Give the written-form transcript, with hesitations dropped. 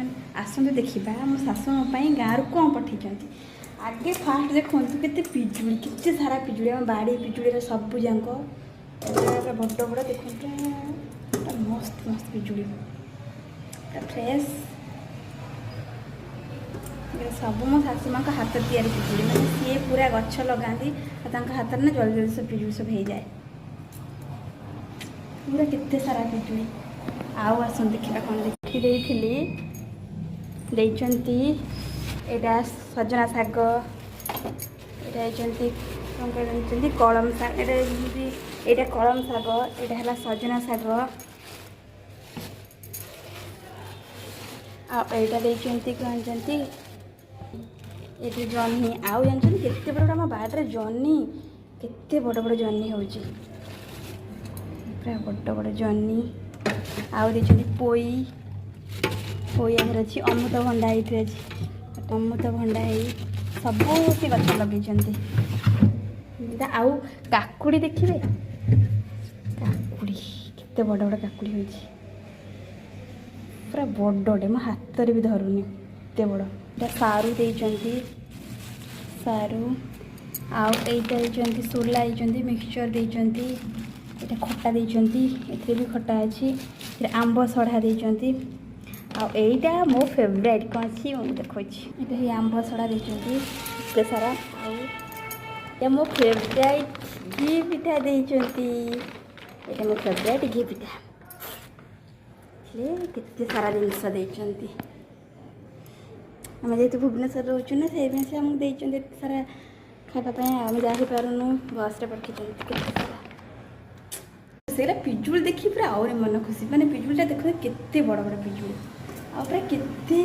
Everyone. ଆସନ୍ତୁ ଦେଖିବା ମୋ ଶାଶୁ ମୋ ପାଇଁ ଗାଁରୁ କ'ଣ ପଠେଇଛନ୍ତି। ଆଗେ ଫାଷ୍ଟ ଦେଖନ୍ତୁ କେତେ ପିଜୁଳି, କେତେ ସାରା ପିଜୁଳି। ଆମ ବାଡ଼ି ପିଜୁଳିର ସବୁ ଯାକ ପୁରା ବଡ଼ ବଡ଼। ଦେଖନ୍ତୁ, ପୁରା ମସ୍ତ ମସ୍ତ ପିଜୁଳି, ପୁରା ଫ୍ରେଶ୍। ସବୁ ମୋ ଶାଶୁ ମାଙ୍କ ହାତ ତିଆରି ପିଜୁଳି। ମାନେ ସିଏ ପୁରା ଗଛ ଲଗାନ୍ତି ଆଉ ତାଙ୍କ ହାତରେ ନା ଜଲ୍ଦି ଜଲ୍ଦି ସବୁ ପିଜୁଳି ସବୁ ହେଇଯାଏ। ପୁରା କେତେ ସାରା ପିଜୁଳି। ଆଉ ଆସନ୍ତୁ ଦେଖିବା କ'ଣ ଦେଖି ଦେଇଥିଲି ଦେଇଛନ୍ତି। ଏଇଟା ସଜନା ଶାଗ। ଏଇଟା ହେଇଛନ୍ତି କ'ଣ କହିଛନ୍ତି, କଳମ ଶାଗ। ଏଇଟା ହେଇଛନ୍ତି, ଏଇଟା କଳମ ଶାଗ, ଏଇଟା ହେଲା ସଜନା ଶାଗ। ଆଉ ଏଇଟା ଦେଇଛନ୍ତି କ'ଣ ଜାଣିଛନ୍ତି? ଏଇଠି ଜହ୍ନି। ଆଉ ଜାଣିଛନ୍ତି କେତେ ବଡ଼ ବଡ଼ ଆମ ବାଡ଼ିରେ ଜହ୍ନି, କେତେ ବଡ଼ ବଡ଼ ଜହ୍ନି ହେଉଛି, ପୁରା ବଡ଼ ବଡ଼ ଜହ୍ନି। ଆଉ ଦେଇଛନ୍ତି ପୋଇ। ପୋଇ ଆମର ଅଛି, ଅମୃତଭଣ୍ଡା ଏଇଠି ଅଛି, ଅମୃତଭଣ୍ଡା। ହେଇ ସବୁ ସେ ଗଛ ଲଗେଇଛନ୍ତି। ଆଉ କାକୁଡ଼ି ଦେଖିବେ, କାକୁଡ଼ି କେତେ ବଡ଼ ବଡ଼ କାକୁଡ଼ି ହୋଇଛି, ପୁରା ବଡ଼ଟେ, ମୋ ହାତରେ ବି ଧରୁନି ଏତେ ବଡ଼। ଏଇଟା ସାରୁ ଦେଇଛନ୍ତି, ସାରୁ। ଆଉ ଏଇଟା ଦେଇଛନ୍ତି ସୋଲା ଦେଇଛନ୍ତି, ମିକ୍ସଚର୍ ଦେଇଛନ୍ତି, ଏଇଟା ଖଟା ଦେଇଛନ୍ତି, ଏଥିରେ ବି ଖଟା ଅଛି। ଏଥିରେ ଆମ୍ବ ସଢ଼ା ଦେଇଛନ୍ତି। ଆଉ ଏଇଟା ମୋ ଫେଭରାଇଟ୍ କ'ଣ ଅଛି, ମୁଁ ଦେଖାଉଛି। ଏଇଟା ହେଇ ଆମ୍ବ ସଢ଼ା ଦେଇଛନ୍ତି ଏତେ ସାରା। ଆଉ ଏଇଟା ମୋ ଫେଭରାଇଟ୍ ଘି ପିଠା ଦେଇଛନ୍ତି। ଏଇଟା ମୋ ଫେଭରାଇଟ୍ ଘି ପିଠା। ହେଲେ କେତେ ସାରା ଜିନିଷ ଦେଇଛନ୍ତି। ଆମେ ଯେହେତୁ ଭୁବନେଶ୍ୱରରେ ରହୁଛୁ ନା, ସେଇପାଇଁ ସେ ଆମକୁ ଦେଇଛନ୍ତି ଏତେ ସାରା ଖାଇବା ପାଇଁ। ଆଉ ଆମେ ଯାଇପାରୁନୁ, ବସ୍ରେ ପଠେଇଛନ୍ତି କେତେ ସାରା। ସେଇଟା ପିଜୁଳି ଦେଖି ପୁରା ଆହୁରି ମନ ଖୁସି। ମାନେ ପିଜୁଳିଟା ଦେଖନ୍ତୁ, କେତେ ବଡ଼ ବଡ଼ ପିଜୁଳି ଆଉ ପୁରା କେତେ